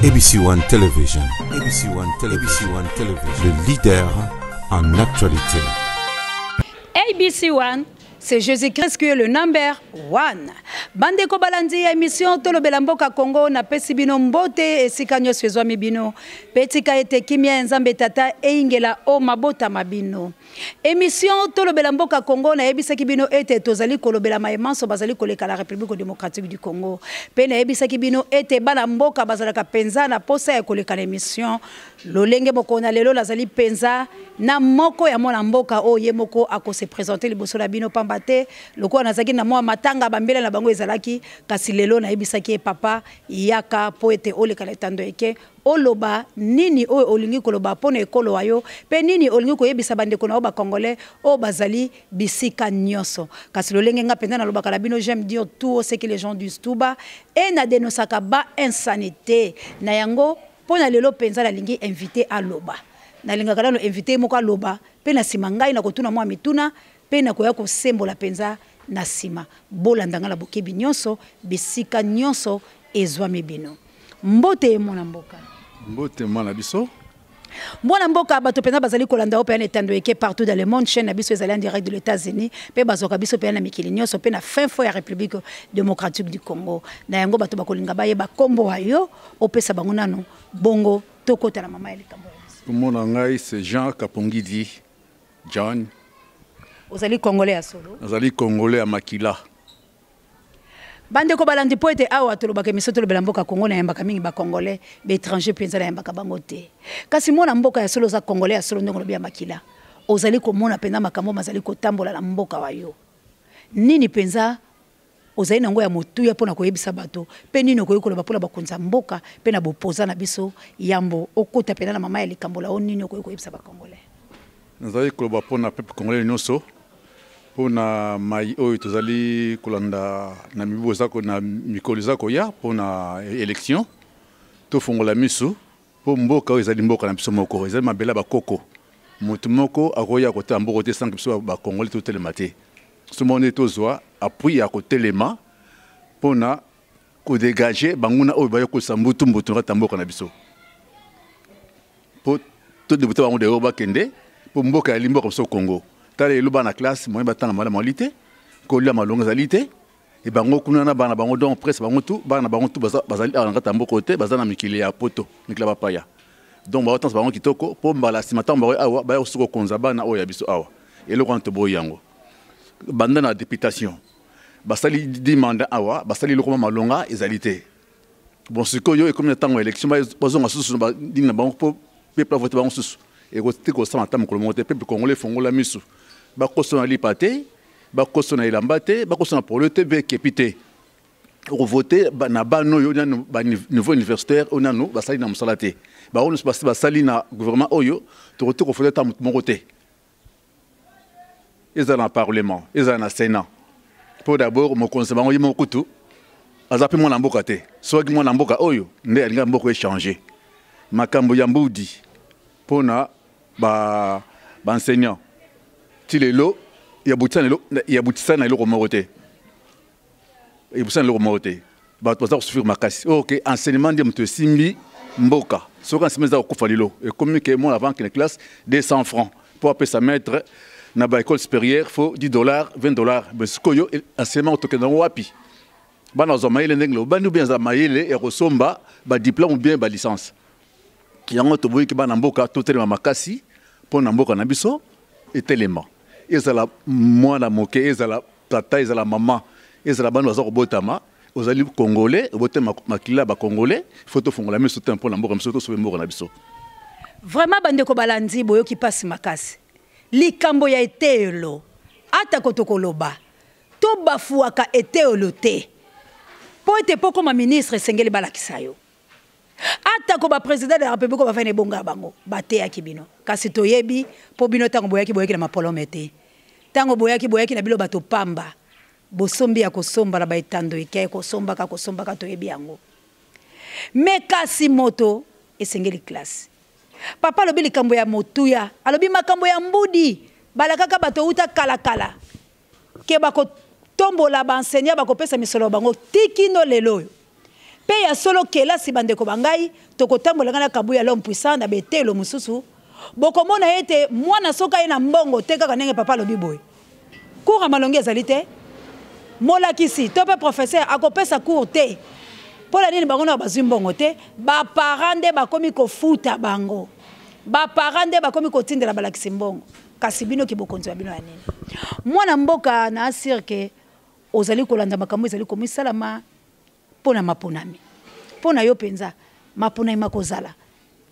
ABC One Television, ABC One Television, ABC One Television, le leader en actualité. ABC One, c'est Jésus-Christ qui est le number one. Bandeko balandi ya émission Tolobela mboka Congo na pesi bino mbote esika nyonso ezwami bino. Pe tika ete kimia ya Nzambe tata eingela o mabota mabino. Émission Tolobela mboka Congo nayebisaki bino ete tozali kolobela maye manso bazali koleka la République démocratique du Congo. Pe nayebisaki bino ete bana mboka bazalaka penza na posa ya koleka na émission lolenge moko na lelo nazali penza na moko ya mwana mboka oyo ye moko akose présenter liboso na bino pamba te lokola nazalaki na mwa matanga bambela na bango ezalaki kasi lelo nayebisaki ye papa yaka mpo ete oleka na etando eke oloba nini oyo olingi koloba mpo na ekolo wa yo mpe nini olingi koyebisa bandeko na yo bacongolais oyo bazali bisika nyonso. Kasi lolenge nga mpenza nalobaka na bino, j'aime dire tout ce que les gens disent tout bas et na denosaka ba insanité na yango. Mpo na lelo mpenza nalingi invité aloba, nalingaka nano invité moko aloba mpe na nsima ngai nakotuna mwa mituna mpe nakoya kosembola mpenza na nsima. Bolanda nga na bokebi nyonso bisika nyonso ezwami bino. Mbote mwana mboka. Mbote mwana biso. Mwana mboka, bato mpenza bazali kolanda yo mpenza na etando eke partout dans le monde. Chaîne na biso ezali en direct de l'États-Unis mpe bazwaka biso mpenza na mikili nyonso mpe na fin fond ya République démocratique du Congo. Na yango bato bakolinga bayeba kombo wa yo, opesa bango nano bongo tokota na mama ya likambo ya biso. Kombo na ngai c'est Jean Kapongidi John. Ozali congolais ya solo? Nazali congolais ya makila. Bandeko balandi, po ete awa tolobaka émission Tolobela mboka Congo, nayambaka mingi ba congolais, ba étranger mpenza nayambaka bango te. Kasi mwana mboka ya solo, oza congolais ya solo ndenge olobi ya makila, ozali komona mpenza makambo mazali kotambola na mboka wa yo. Nini mpenza ozali nango ya motuya mpona koyebisa bato, mpe nini okoki koloba mpona bakonzi ya mboka mpe na bopoza na biso yambo okota mpenza na mama ya likambo la o, nini okoki koyebisa ba congolais? Nazali koloba mpona peuple congolais nyonso, mpona mai oyo tozali kolanda na mibu eza na mikolo eza koya mpona élection. Tofongola miso mpo mboka oyo ezali mboka na biso moko, ezali mabele ya bakoko. Motu moko akoya kotala mboka te sans que biso bakongoli totelema te. So moko nde tozwa appui ya kotelema mpona kodégage banguna oyo baye kosa mbutu mbutu na kati ya mboka na biso, mpo todébouter bango dehors bakende, mpo mboka yali mboka biso Congo. Tala lelo bana classe moyen batanga malamu ali te, kolia malongo ezali te. E bango kuna na bana bango, donc presque bango tu bana bango tu bazali awa na kati ya mboka te, baza na mikili ya poto, mikili ya bapaya. Donc baotansa bango kitoko mpo mbala nsima ntango bango awa baya kosuka kokonza bana oyo ya biso awa. Eloko wana toboyi yango. Banda na députation basali 10 mandat awa, basali eloko ma malonga ezali te. Bon, sikoyo ekomi na ntango ya élection, bazonga susu nini na bango mpo peuple avote bango susu. Ekoki kosala ata mokolo moko te. Peuple congolais efongola miso, bakoso na lipa te, bakoso na elamba te, bakoso na polo te mpe ekepi te. Okovote na bana oyo nanu baniveau universitaire oyo nanu basali na mosala te, bango nyonso basi basali na gouvernement oyo. Tokoki kovote ata motu moko te, ezala na parlement, ezala na sénat, mpo d'abord mokonzi bango ye moko kutu aza mpe mwana mboka te. Soki mwana mboka oyo nde alinga mboka échange makambo ya mbudi mpona baenseignant ti lelo ya butisa na eloko moko te, ebutisa na eloko moko te. Bato baza kosouffrir makasi. Oyo ke enseignement nde moto esimbi mboka. Soki enseignement eza kokufa lelo, ekomi ke mwana avant kende classe 200 francs mpo apesa maître, na baécole supérieure faut 10 dollars, 20 dollars. Mais sikoyo enseignement tokende yango wapi? Bana bazwa mayele ndenge lobandi ou bien azala mayele ya kosomba badiplôme ou bien balicence? Yango toboyiki. Bana mboka, totelema makasi mpo na mboka na biso etelema. Ezala mwana moke, ezala tata, ezala mama, ezala bana baza kobotama, ozali congolais, obotema makila ya bacongolais, faut tofongola miso te mpo na mboka biso, tosauver mboka na biso. Vraiment, bandeko balandi, boyoki mpasi makasi. Likambo ya eteyelo, atako tokoloba tobafuaka eteyelo te, mpo ete mpo koma ministre esengeli balakisa yo. Atako baprésident de la République oyo bafai na ebonga ya bango bateyaki bino, kasi toyebi mpo bino ntango boyaki, boyaki na mapolome te. Ntango boyaki, boyaki na bino bato pamba, bosombi ya kosomba na baetando eke kosombaka kosombaka, toyebi yango. Me kasi moto esengeli classe. Papa alobi likambo ya motuya, alobi makambo ya mbudi balakaka bato euta kalakala ke bakotombola baenseignant, bakopesa misolo ya bango. Tikino lelo oyo. Mpe ya solo kelasi, bandeko ba ngai, tokotambola ngai na Kabuya l'homme puissant na betelo mosusu. Bokomona ete mwana soki aye na mbongo te, kaka ndenge papa alobi boye, cours ya malongi ezali te, molakisi to mpe professeur akopesa cours te. Mpo na nini? Bango na bazwi mbongo te, baparent nde bakomi kofuta bango, baparent nde bakomi kotindela balakisi mbongo. Kasi bino ki bokonzi wa bino ya nini? Mwana mboka, na asire ke ozali kolanda makambo ezali komisalama mpo na maponami. Mpo na yo mpenza, maponami makozala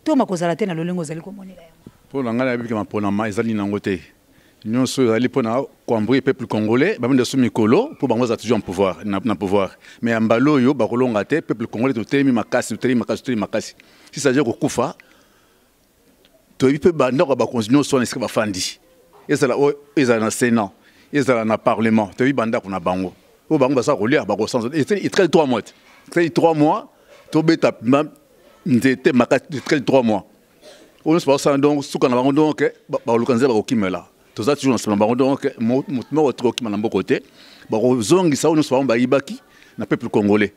to makozala te na lolenge ozali komonela yango? Mpo na ngai, nayebi ke maponama ezali nango te. Nyonso ezali mpona koembrouiller peuple congolais. Babenda so mikolo mpo bango bazala toujours en pouvoir, na pouvoir. Mais ya mbala oyo bakolonga te. Peuple congolais, totelemi makasi, totelemi makasi, totelemi makasi. Si s'agit kokufa, toyebi mpe bandako ya bakonzi nyonso wana esika bafandi, ezala oyo ezala na Sénat, ezala na Parlement, toyebi bandako na bango oyo bango baza kolia. Bakosanza, etikali 3 mois te, etikali 3 mois. Tobeta nzete makasi, etikali 3 mois. Oyo nyonso bazosala, donc suka na bango, donc bakoluka nzela bakokimela. Toza toujours na nsima na bango, donc motu moko te kokima na mboka te. Bakozongisa oyo nyonso bango bayibaki na peuple congolais.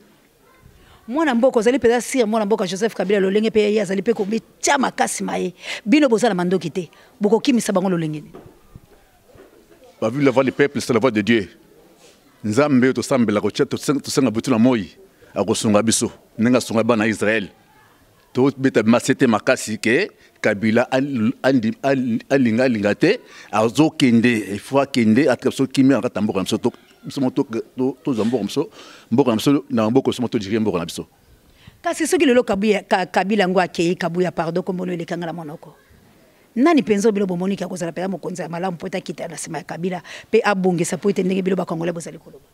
Mwana mboka, ozali mpenza sire. Mwana mboka Joseph Kabila, lolenge mpe ye azali mpe komitya makasi maye, bino boza na mandoki te, bokokimisa bango lolenge nini? Bavu, la voix du peuple, c'est la voix de Dieu. Nzambe oyo tosambela, kotia tosenga butu na moi, akosunga biso ndenge asunga bana ya Israele. Tobeta masete makasi ke Kabila alinga alinga te, azokende. Ifo akende, atika biso kimia na kati ya mboka na biso. Biso mo tozwa mboka biso, mboka na biso, na mboka biso mo todiriger mboka na biso. Kasi soki lelo Kabila yango akei, Kabuya, pardon, kombono elekanga na monoko, nani mpenza bino bomoniki akozala mpenza mokonzi ya malamu mpo ete akita na nsima ya Kabila mpe abongisa, mpo ete ndenge bino bakongolais bozali koloba?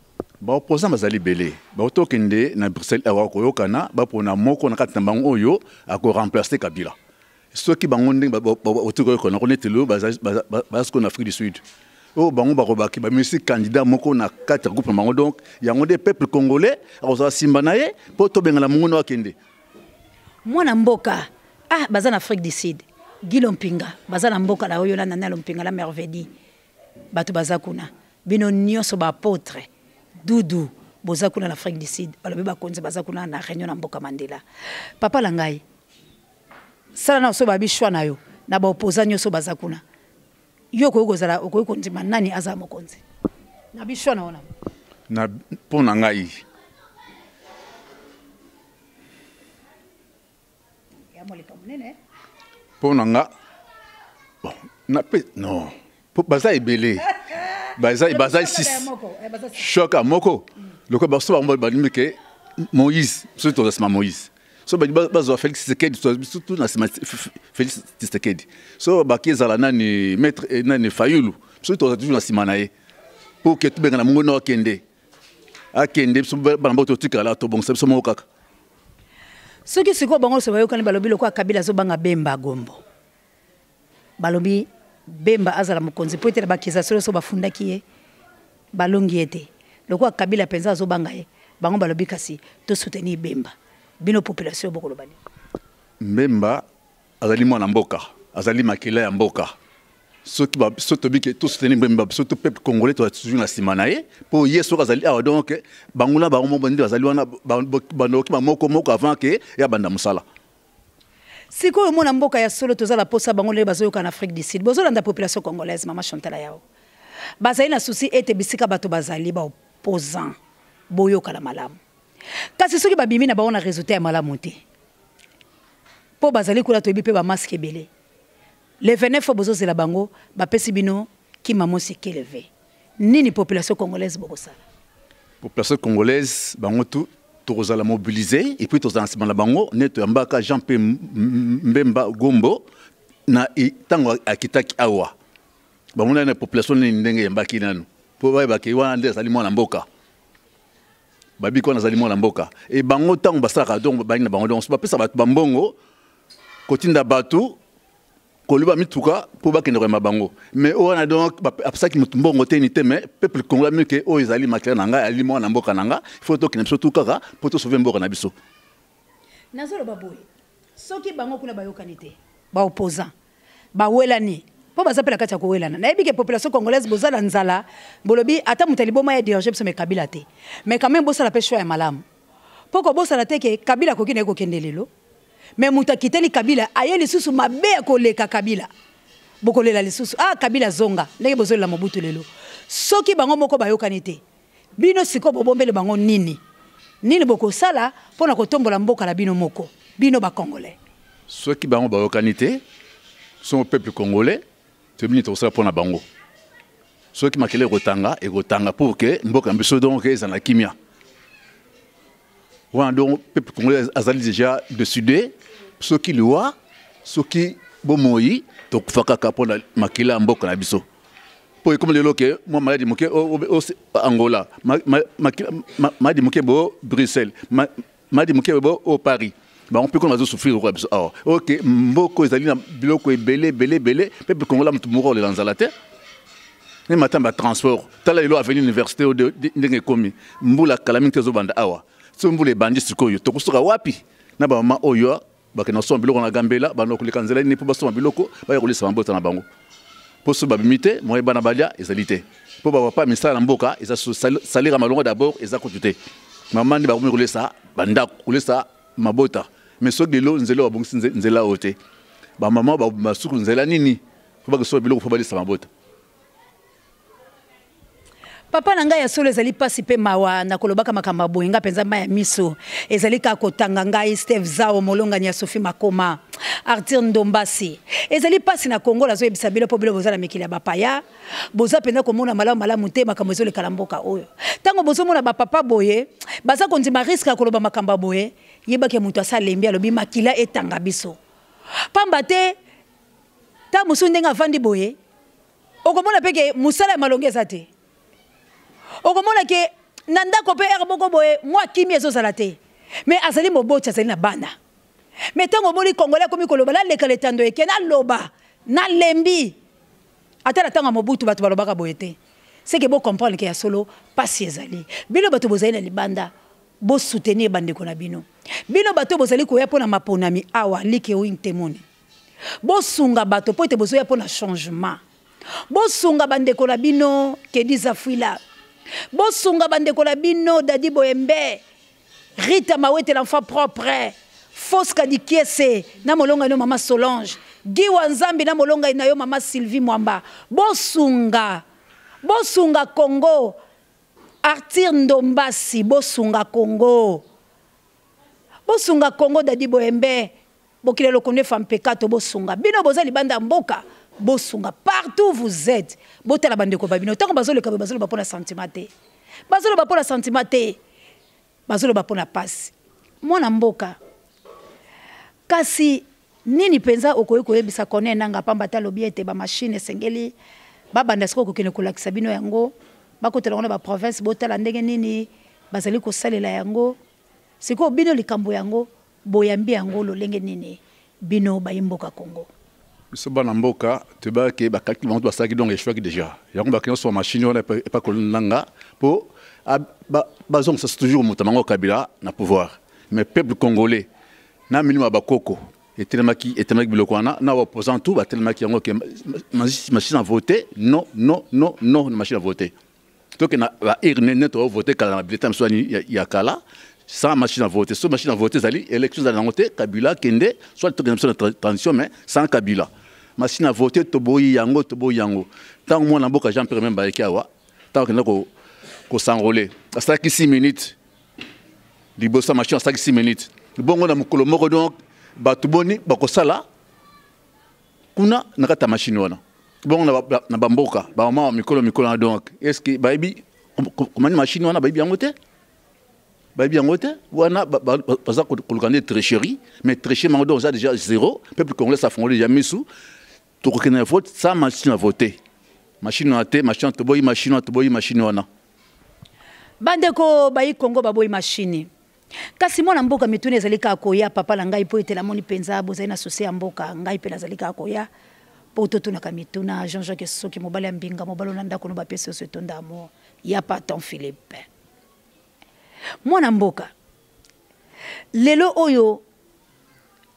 Baopposant bazali ebele. Baotokende na Bruxelles awa koyokana, bapona moko na kati na bango oyo akoremplace Kabila. Soki bango ndenge bauti koyokana ko neti lelo baza sikoyo na Afrique du Sud, oyo bango bakobaki bamisi candidat moko na kati ya groupe na bango, donc yango nde peuple congolais akozala nsima na ye mpo tobengana monguna akende. Mwana mboka, ah, baza na Afrique du Sud, Guy Lompinga, baza na mboka na oyo na Nana Lompinga la merveille, bato baza kuna, bino nyonso baapôtre Dudu boza kuna na Afrique du Sud. Balobi bakonzi baza kuna na réunion na mboka Mandela. Papa na ngai, sala na so babi choix na yo na baopposant nyonso baza kuna, yo okoki kozala, okoki kondima nani aza mokonzi na bichoix na wana? Na mpo na ngai, mpo na nga, bon, na pe non, po baza ebele, baza six. Choc ya moko lokola baso bango balingi ke Moïse, soki toza nsima Moïse, so bazwa Félix Tshisekedi, surtout na nsima Félix Tshisekedi. So baki ezala nani, maître nani, Fayulu, soki toza toujours na nsima na ye po ke tobengana mongo akende, akende. Biso bana mboka totikala, tobongisa biso moko kaka. Soki sikoyo bango nyonso bayokani, balobi lokola Kabila azobanga Bemba Gombo, balobi Bemba azala mokonzi mpo ete na bakisa nyonso bafundaki ye, balongi ye te. Lokola Kabila mpenza azobanga ye, bango balobi kasi tosoutenir Bemba. Bino population bokoloba nini? Mbemba azali mwana mboka, azali makila ya mboka. Soki soki tobiki tosoutenir Mbemba, biso to peuple congolais toza toujours na nsima na ye, mpo ye soki azali awa, donc bango na bango moko nde bazali wana, bandoki bamoko moko avant ke ya banda mosala. Sikoyo, mwana mboka, ya solo toza na posa bango ndenge bazoyoka na Afrique du Sud. Bozolanda population congolaise, mama Chantal Yao, bazali na souci ete bisika bato bazali baopposant boyokana malamu. Kasi soki babimi na bango na résultat ya malamu te, mpo bazali kuna, toyebi mpe bamasque ebele, le 29 bozozela bango bapesi bino kima mosi keleve nini, population congolaise bokosala? Population congolaise, bango tu tokozala mobilisé et puis tozala na nsima na bango nde toyambaka Jean Mpe Mbemba Gombo na ntango akitaki awa. Bango na population nini ndenge eyambaki nanu mpo bayebaki wana nde azali mwana mboka. Babiki wana azali mwana mboka. E bango ntango basalaka, donc balingi na bango, donc bapesa bato bambongo, kotinda bato koloba mituka mpo bakende koyamba bango. Mais oyo wana, donc apesaki motu mbongo te ni te, mais peuple congolais mike oyo ezali makila na ngai, ali mwana mboka na nga, il faut tokende biso tu kaka mpo tosauve mboka na biso. Nazoloba boye, soki bango kuna bayokani te, baopposant bawelani, mpo baza mpe na kati ya kowelana, nayebi ke population congolaise boza na nzala, bolobi ata moto ya liboma ya dirige biso, mais Kabila te. Mais quand même bosala mpe choix ya malamu. Mpo kobosana te ke Kabila akoki na ye kokende lelo, mais moto akiteli Kabila aye lisusu mabe ya koleka Kabila. Bokolela lisusu, ah Kabila zonga, ndenge bozolela Mobutu lelo. Soki bango moko bayokani te, bino sikoyo bobombeli bango nini? Nini bokosala mpo na kotombola mboka na bino moko, bino ba Congolais? Soki bango bayokani te, songo peuple congolais toyebi nini tokosala mpo na bango. Soki makila ekotanga, ekotanga pour que mboka na biso donc ezala na kimia. Wana donc peuple congolais azali déjà décidé, soki liwa, soki bomoi, tokufa kaka mpo na makila ya mboka na biso. Mpo ekomi lelo ke mwa maladi moke Angola, maladi moke bo Bruxelles, maladi moke bo o Paris. Bango mpe kuna bazosouffrir lokola biso awa. Ok, mboko ezali na biloko ebele ebele ebele, peuple congolais moto moko akolela nzala te. Ne matamba ya transport, tala lelo avenue université oyo ndenge ekomi, mbula kala mingi te ezobanda awa. Soki mbula ebandi sikoyo tokosuka wapi na bamama oyo bakenda kosomba biloko na Gambela, banda koleka nzela nini mpo basomba biloko baya kolisa mabota na bango. Mpo soki babimi te, moye bana balia ezali te. Mpo bapapa misala na mboka eza salaire ya malonga d'abord eza kutu te. Mama nde bakomi kolesa bandako, kolesa mabota. Mais soki lelo nzela babongisi nzela oyo te, bamama basuku nzela nini mpo bakosomba biloko mpo balesa mabota. Papa na ngai ya solo, ezali mpasi mpe mawa na kolobaka makambo ya boye. Nga mpenza mai ya miso ezali kaka kotanga ngai. Steve Zao, molongani ya Sophie Makoma, Arthur Ndombasi, ezali mpasi na Kongo. Nazoyebisa bino mpo bino boza na mikili ya bapaya, boza mpenza komona malamu malamu te makambo ezoleka na mboka oyo. Ntango bozomona bapapa boye baza kondima riske ya koloba makambo ya boye, yebaki moto asalembi, alobi makila etanga biso pamba te. Ntango mosusu ndenge avandi boye, okomona mpe ke mosala ya malonga eza te, okomona ke na ndako mpe ere moko boye mwa kimia ezozala te, mais azali moboti, azali na bana. Mais ntango omoni Congolais akomi koloba, naleka letando eke naloba nalembi. Ata na ntango ya Mobutu bato balobaka boye te. Seke bocomprendre ke ya solo mpasi ezali. Bino bato bozali na libanda, bosoutenir bandeko na bino. Bino bato bozali koya mpo na maponami awa, like wing temoni, bosunga bato mpo ete bozoya mpo na changement. Bosunga bandeko na bino Kedi Zafuila, bosunga bandeko na bino Dadi Boyembe, Rita Mawete l'enfant propre, Fosca Dikiese na molonga na yo mama Solange, Giwa Nzambi na molonga na yo mama Sylvie Mwamba. Bosunga, bosunga Congo. Arthur Ndombasi, bosunga Congo, bosunga Congo. Dadi Boyembe, bokila lokondo efa mpekato, bosunga. Bino boza libanda ya mboka, bosunga partout vous êtes. Botala bandeko ba bino ntango bazoleka boye, bazoloba mpona sentiment te, bazoloba mpona sentiment te, bazoloba mpona pasi. Mwana mboka, kasi nini mpenza okoki koyebisa Corneille Nanga? Pamba te alobi ete bamashine esengeli babanda sikoyo kokende kolakisa bino yango, bakotela yango na baprovince, botala ndenge nini bazali kosalela yango. Sikoyo bino likambo yango boyambi yango lolenge nini, bino bayi mboka Congo? Biso bana mboka toyebaki bakaki bango basalaki donc échouaki déjà. Yango bakende kosomba machine wana epa Colonel Nanga mpo bazongisa toujours moto na bango Kabila na pouvoir. Mais peuple congolais na milimo ya bakoko etelemaki, etelemaki biloko wana na baopposant tout batelemaki yango ke machine à voter, non, non, non, non, na machine à voter. Toke na ba urne nde tovote kala na bulletin biso ya kala sans machine à voter. So machine à voter ezali, élection ezali yango te. Kabila kende, soit tokende biso na transition mais sans Kabila. Machine à voter toboyi yango, toboyi yango. Ntango mwana mboka Jean Pierre Bemba ayeki awa, ntango akenda kos'enrôler, asalaki 6 minutes liboso ya machine, asalaki 6 minutes bongo na mokolo moko. Donc bato boni bakosala kuna na kati ya machine wana bongo na bamboka, bamama mikolo mikolo wana? Donc est ce que bayebi komani machine wana? Bayebi yango te, bayebi yango te. Wana baza koluka nde tricherie, mais tricherie mango donc eza déjà zéro. Peuple congolais safongoli déjà misu. Tokokende na vote sans machine à voter. Machine wana te, machine toboyi, machine wana toboyi, machine wana. Bandeko bayi Kongo baboyi machine. Kasi mwana mboka, mituna ezali kaka koya, papa na ngai, mpo ete namoni mpenza bozali na souci ya mboka. Ngai mpe nazali kaka koya mpo totunaka mituna. Jean-Jacques Soki, mobali ya mbinga, mobali na ndako no bapesi oso etonda amour ya Paton Philippe. Mwana mboka, lelo oyo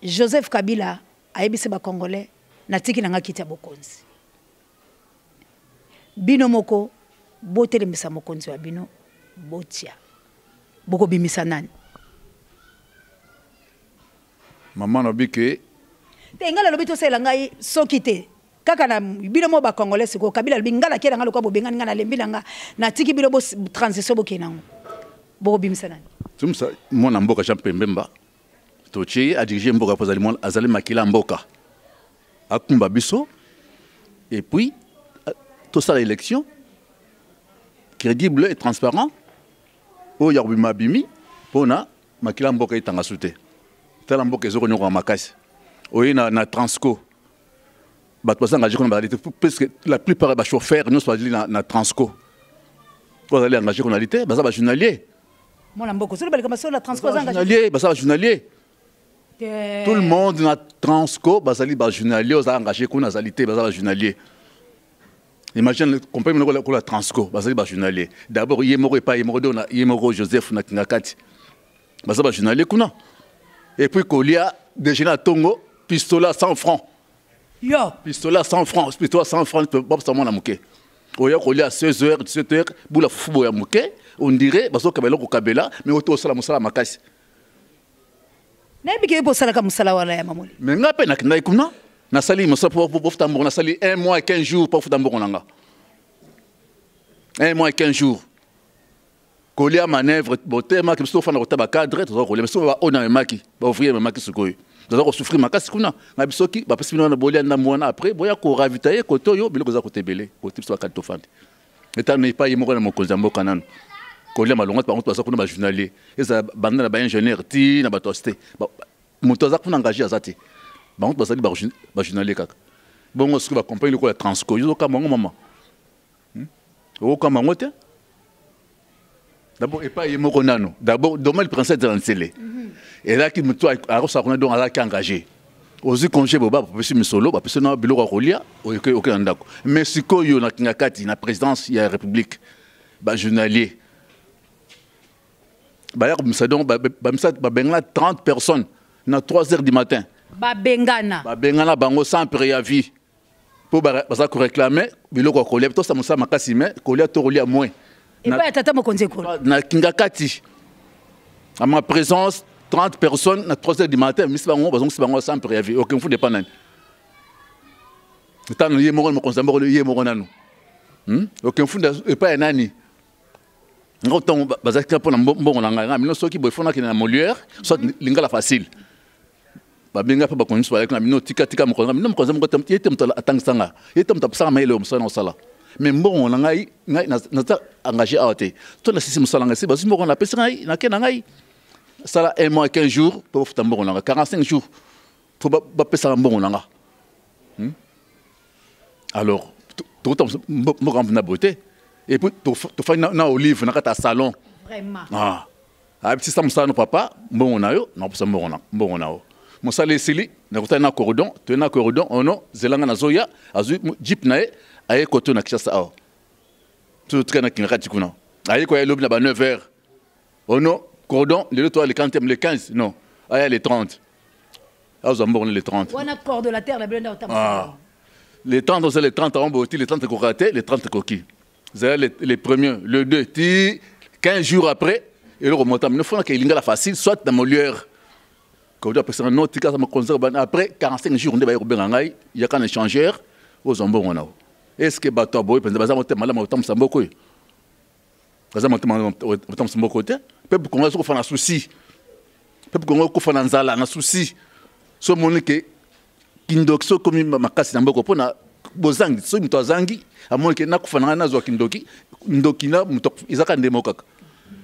Joseph Kabila ayebisi bacongolais: natiki na nga kiti ya bokonzi, bino moko botelemisa mokonzi wa bino, botia. Bokobimisa nani? Mama nalobi ke te, ngai nalobi tosalela ngai soki te kaka na bino mo bacongolais. Sikoyo Kabila alobi: ngai nakela ngai lokola bobengani ngai, nalembi na ngai, natiki bino transition, bokende yango, bokobimisa nani? Tumisa mwana mboka Jean Pierre Bemba, totie ye adirige mboka mpo azali makila mboka, akumba biso. Et puis tosala élection crédible et transparent. Oyo ya kobima abimi, mpona makila mboka etanga su te. Tala, mboka ezokonyokoka makasi. Oye na Transco, bato baza engagé kuna bazali te. Presque la plupart ya bachauffeur nyonso bazali na Transco, oyo azali engagé kuna ali te, baza bajournalier. Mwana mboka, ozoloba likambo solo na Transco? Baza baza bajournalier, tout le monde na Transco bazali bajournalier. Oza engagé kuna azali te, baza bajournalier. Imagine compagnie moko kola Transco, bazali bajournalier. D'abord ye moko epai ye moko do na ye moko Joseph na Kingakati, baza bajournalier kuna. Et puis kolia déjeuner à tongo, pistolet à 100 francs. Yo. Pistolet à 100 francs, pistolet à 100 francs, bapesa mwana moke oya kolia 16 heures, 17 heures, bula fufu ya moke. On dirait bazokaba eloko kabela, mais oto osala mosala makasi. Nayebi ke yo mpo osalaka mosala wana ya mamoli. Mais nga mpe nakendaki kuna, nasali mosala mpo bofuta mbongo. Nasali 1 mois et 15 jours mpo futa mbongo na nga, 1 mois et 15 jours. Kolia manœuvre botemaki biso, tofanda kota bacadre, toza kolia biso baoyo namemaki, baouvrier memaki. Sikoyo toza kosouffrir makasi kuna na biso. Soki bapesi bino wana, bolia ndambo wana, après boya koravitailler kote oyo biloko eza kote ebele. Kote biso bakadi tofandi etano epai ye moko na mokonzi ya mboka nano kolia malongo. Bango baza kuna bajournalier, ezala banda na baingénieur ti na bato ya cité, moto aza kuna engagé aza te. Bango bazali bajournalier kaka bongo. Soki bacompagnie lokola Transco, yozokamba yango mama, okokamba yango te. D'abord epai ye moko nano, d'abord domaine principal ezala nzele ezalaki moto akosala kuna, donc azalaki engagé. Ozwi congé, boba bapesi misolo, bapesi na biloko ya kolia, oke na ndako. Mais sikoyo na Kingakati, na présidence ya République, bajournalier baya kobimisa, donc bamisa babengana 30 personnes na 3 heures du matin. Babengana? Babengana bango sans préavis, mpo baza koréclame biloko ya kolia. Tosala mosala makasi, mais kolia to kolia moins. Epai ya tata mokonzi ekolo. Na Kingakati, à ma présence, 30 personnes na 3 heures du matin, misi bango, bazongisi bango sans préavis. Ok, mfu depa nani? Ntango ye moko mokonzi ya moko, ye moko nanu, Ok, mfunda epai ya nani? Ngo ntango bazalaki mpona mbongo na ngai, ngai bino soki boye, fonaki na Molière, soit lingala facile. Babenga mpe bakonzi mosusu bazalaki na bino: tika, tika mokonzi bino, mokonzi moko ye te, moto atangisanga ye te, moto apesanga mayele oyo mosala na kosala. Mais mbongo na ngai, ngai naza engagé awa te. To nasisi mosala ngai, si bazwi mbongo, napesi ngai, nake na ngai. Sala 1 mois 15 jours mpo bafuta mbongo na ngai, 45 jours mpo bapesaka mbongo na nga. Alors tokota mboka mpena boye te. Et puis tofandi na Olive na kati ya salon. Vraiment. Ah. Ayebisisa mosala no: papa, mbongo na yo, nakopesa mbongo na yo. Mosala esili, nakotali na cordon, toye na cordon ono zelanga, nazoya. Azwi jeep na ye, aye koto na Kinshasa awa. Totika na Kingakati kuna, aye koya elobi na ba 9 heures ono cordon lelo toya le 40, le 15, non, aya le 30, azwa mbongo le 30. Wana coordonnateur na bino nde? Ah. Le 30, oza le 30 awa boti, le 30 ekoka te, le 30 ekoki zala le premier, le 2, ti 15 jours après eloko mota mino fonaka elingala facile, soit na Molière kodo apesaka no tika mokonzi. Après 45 jours nde baye kobenga ngai: yaka na échangeur, ozwa mbongo na yo. Est ce que bato ya boye mpenza baza motema malamu otambwisa mboka oyo? Baza motema otambwisa mboka te. Peuple congolais azokofa na souci, peuple congolais okufa na nzala, na souci. So omoni ke kindoki so ekomi makasi na mboka mpona bozangi. Soki moto azangi, amoni ke nakufa na ngai, nazwa kindoki, ndoki na moto ezaka ndemo kaka.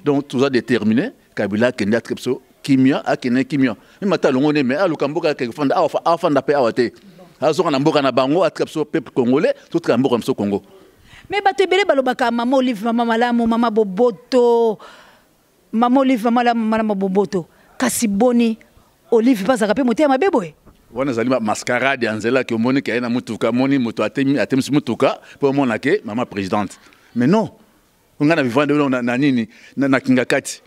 Donc toza déterminé. Kabila akende, atika biso kimia, akende kimia. Meme ata alongo ne, me aluka mboka akeke fanda awa, afanda mpe awa te, azonga na mboka na bango, atika biso peuple congolais, totika mboka na biso Congo. Mais bato ebele balobaka mama Olive, mama malamu, mama boboto, mama Olive, mama malamu, mama boboto. Kasi boni Olive mpe azalaka mpe motema mabe boye? Wana ezali mascarade ya nzela ke omoni ke aye na mutuka, amoni moto atemisi mutuka mpo omona ke mama présidente. Mais non, ngai na vivant na, na nini na Kingakati,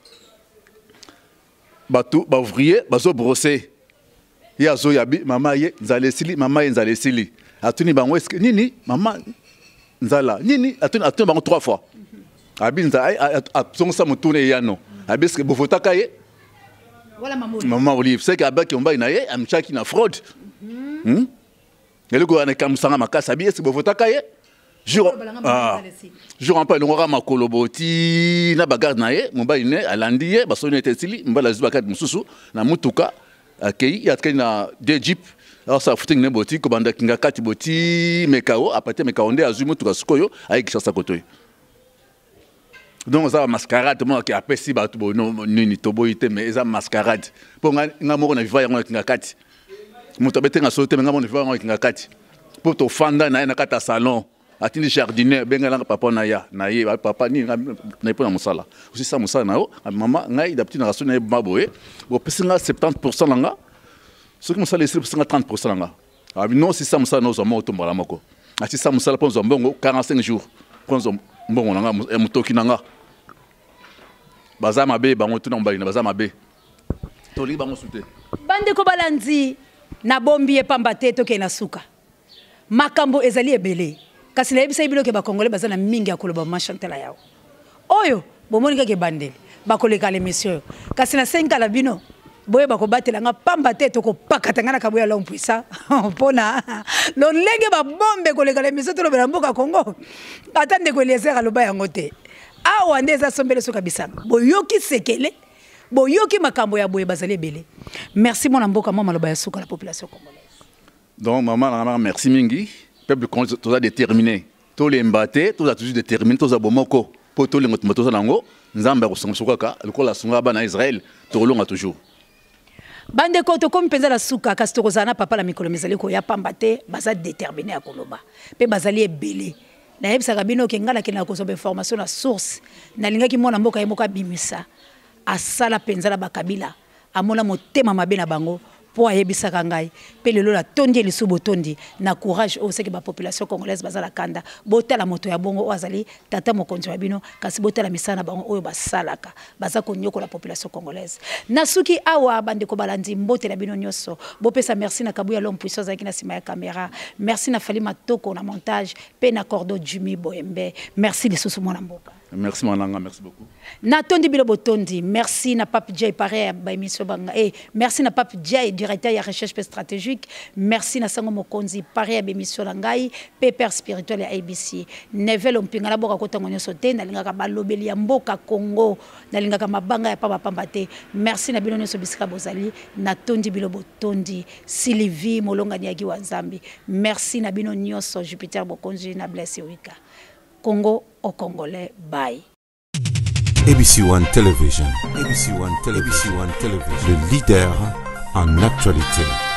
bato baouvrier bazobrose, ye azoyabi: mama ye nzala esili, mama ye nzala esili. Atuni bango: eske nini mama, nzala nini? Atuni bango trois fois. Abi nzala, azongisa motuna eyano. Abi: eske bovotaka ye? Mama Olive, c'est qu'abaki mobali na ye amtiaki na fraude. Eloko wana ekamwisanga makasi, abi esi bovotaka ye jour, ah, jour mpe alongwaka makolo boti na bagarde na ye, mobali ne alandi ye, basoni ete esili, mobali azwi bagarde mosusu na mutuka, akei, ye atikali na deux jeep, asala footing ne boti kobanda kinga kati boti mekao, apate mekao nde azwi mutuka sikoyo aye Kinshasa kotoyo. Donc eza mascarade moko ake apesi bato boye nini, toboyi te, mais eza mascarade mpo nga moko na viva yango na kinga kati, moto abetenga solo te, me nga moko na viva yango na kinga kati, mpo tofanda na ye na kati ya salon, atindi jardinier bengalanga papa na ya na ye, papa nini na ye mpo na mosala, osisa mosala na yo mama, ngai d'habitude na rasoni na ye ma boye, bopesi nga 70% na nga, soki mosala esili opesi nga 30% na nga. Abi non, sisa mosala na ozwa moko tombala moko, asisa mosala mpo ozwa mbongo 45 jours mpo ozwa mbongo na nga ya motoki na nga. Baza mabe bango tuna mobali na baza mabe, tolingi bango su te. Bandeko balandi, nabombi ye pamba te, tokende na suka. Makambo ezali ebele, kasi nayebisaki bino ke bakongole baza na mingi ya koloba. Mama Chantal Ayao oyo bomoni kaka ebandeli, bakoleka l'émission oyo, kasi nasengi kala bino boyeba kobatela nga pamba te, tokopakata nga na Kabuya l'homme puissant mpona lolenge babombe koleka l'émission Tolobela Mboka Congo. Ata ndeko Eliezer aloba yango te, awa nde eza sombele soki abisanga. Boyoki sekele, boyoki makambo ya boye bazali ebele. Merci mwana mboka, mwa maloba ya suka na population congolaise. Donc mama na nga, merci mingi. Peuple congolais, toza déterminé, tolemba te, toza toujours déterminé, toza bomoko mpo tolingo tumba toza nango. Nzambe akosunga biso kaka lokola asunga bana ya Israel, tokolonga toujours. Bandeko, tokomi mpenza na suka, kasi tokozala na papa na mikolo mizali koya, pamba te baza déterminé ya koloba mpe bazali ebele. Nayebisaka bino ke ngai nakendaka kozwa bainformation na source. Nalingaki mwana mboka ye moko abimisa, asala mpenza na bakabila, amona motema mabe na bango mpo ayebisaka ngai. Mpe lelo natondi ye lisusu botondi na courage oyo seke bapopulation congolaise baza na kanda. Botala moto ya bongo oyo azali tata mokonzi wa bino, kasi botala misala na bango oyo basalaka, baza konyokola population congolaise. Nasuki awa, bandeko balandi, mbote na bino nyonso. Bopesa merci na Kabuya l'homme puissant azalaki na nsima ya kamera, merci na Fali Matoko na montage, mpe na Cordo Jimmy Boyembe. Merci lisusu mwana mboka. Merci mananga, merci beaucoup. Natondi bino botondi. Merci na Pape Jay pare ba émission banga. Eh, merci na Pape Jay, directeur ya recherche pe stratégique. Merci na Sango Mokonzi pare ya émission na ngai, pe père spirituel ya ABC. Nevel Ompinga na boka kotango nyonso te, nalingaka balobeli ya mboka Congo, nalingaka mabanga ya pamba pamba te. Merci na bino nyonso bisika bozali, natondi bino botondi. Sylvie Molongani ya Giwa Nzambi. Merci na bino nyonso, Jupiter Bokonzi na Bless Wika. Congo au Congolais, bye. ABC One Television, ABC One Television, ABC One Television, le leader en actualité.